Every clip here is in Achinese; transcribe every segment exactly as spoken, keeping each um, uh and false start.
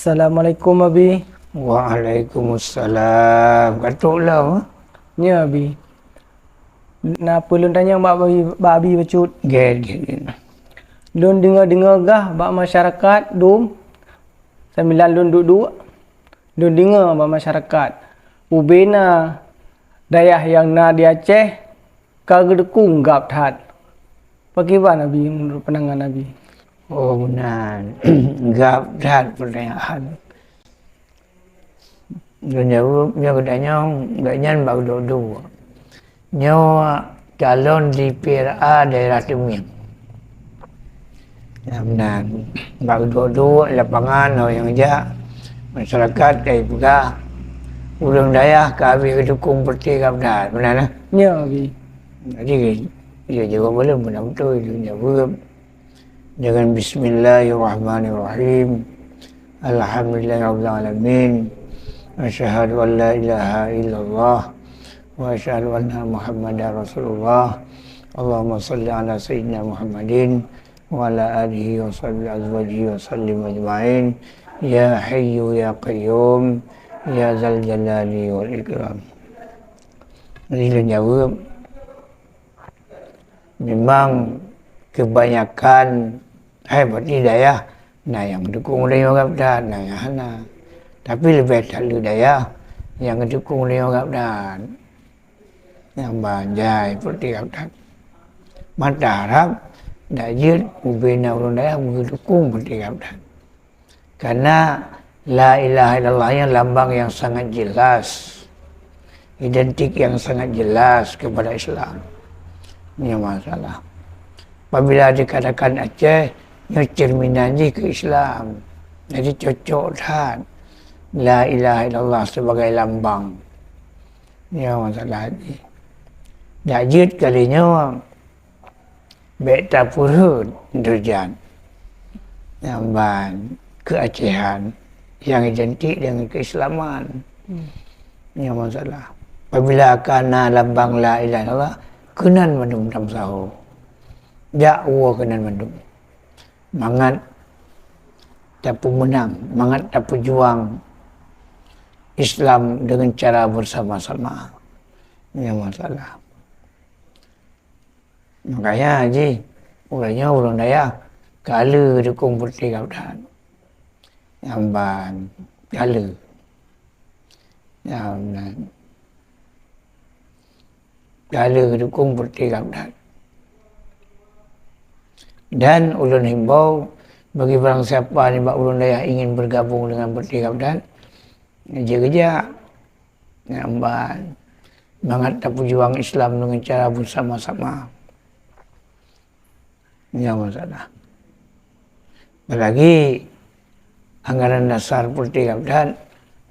Assalamualaikum, Abi. Waalaikumsalam. Ka trok lom, eh? Nyo, Abi. Na peue lôn tanyong bak Abi, bak Abi bacut? Gét, gét, gét. Lôn deungoe-deungoe gah bak masyarakat dum, sambilan lôn duek-duek, lôn deungoe bak masyarakat, ubena dayah nyang na di Aceh ka geudukong gab that. Pakriban Abi, meunurot pandangan Abi? Oh, meunan. Gab that peutanyaan. Lôn jaweueb, nyoe geutanyoe, gobnyan bak duek-duek. Nyoe calon di P R A daerah Teumieng. Ya, meunan. Bak duek-duek lapangan, oh, nyang jak, masyarakat ka jipeugah, ureuëng dayah ka habéh geudukong partai gab that. Meunan, eh? Nyo, Abi. Jadi, ya, jaweueb ulôn, meunan beutôi, lôn jaweueb. Dengan bismillahirrahmanirrahim. Alhamdulillahirabbil alamin. Asyhadu an la ilaha illallah wa asyhadu anna Muhammadar Rasulullah. Allahumma shalli ala sayyidina Muhammadin wa ala alihi wa sahbihi azwajihi wa sallim ajma'in. Ya Hayyu ya Qayyum, ya Dzal Jalali wal Ikram. Jadi, lôn jaweueb, memang kebanyakan hai bak di dayah, na nyang dukong ureuëng nyoe gab that, na nyang hana. Tapi leubeh that le dayah nyang dukong ureuëng nyoe gab that. Nyang ban jai partai gab that. Mata harab dak jeuet ubena ureuëng dayah geudukong partai gab that. Karena la ilaha illallah nyan lambang yang sangat jelas, identik yang sangat jelas kepada Islam. Nyoe masalah. Apabila dikatakan Aceh, nyoe cerminan jih keu Islam. Jadi cocok that la ilaha illallah sebagai lambang. Nyoe masalah jih. Dak jeuet kali nyoe bék tapeurhot deurajat nyang ban keuacehan nyang identik dengan keislaman. Hmm. Nyoe masalah. Apabila ka na lambang la ilaha illallah, keunan mandum tameusaho. Jak woe keunan mandum. Mangat tapeumeunang, mangat tapeujuang Islam dengan cara bersama-sama. Nyoe masalah. Makanya jih, ureuëng nyoe ureuëng dayah ka le dukong partai gab that. Nyang ban ka le. Nyang ban ka le dukong partai gab that. Dan ulôn himbau bagi barang siapa nibak ureuëng dayah ingin bergabung dengan partai gab that, jeuet geujak. Nyang ban mangat tapeujuang Islam dengan cara bersama-sama. Nyoe masalah. Apalagi anggaran dasar partai gab that,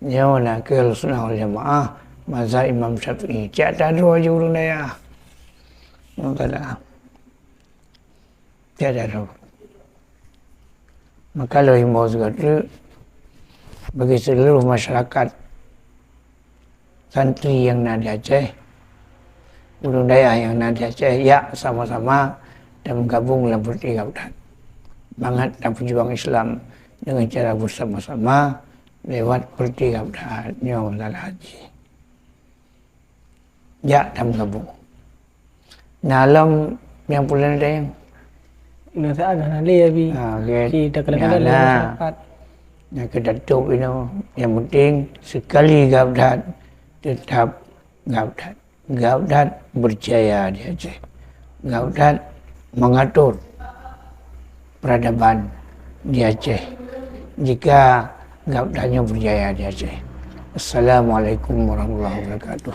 nyoe nakeuh Ahlussunnah wal Jamaah, mazhab Imam Syafi'i. Cit ata droe jih ureuëng dayah. Nyoe masalah. Tiada roh. Maka lôn himbau sigoe teuk bagi seluruh masyarakat santri nyang na di Aceh, ureuëng dayah nyang na di Aceh, jak sama-sama dan meugabong lam partai gab that. Mangat tapeujuang Islam dengan cara bersama-sama lewat partai gab that. Nyoe masalah jih. Jak tameugabong. Na lom nyang pulan laén. Ingat saya agak nalai, Abi. Ha, okey. Kita kadang-kadang Ya, dalam nah. Masyarakat. Nyang keu Datuk inoe, yang penting sekali gab that, tetap gab that. Gab that berjaya di Aceh. Gab that mengatur peradaban di Aceh. Jika gab that nyoe berjaya di Aceh. Assalamualaikum warahmatullahi wabarakatuh.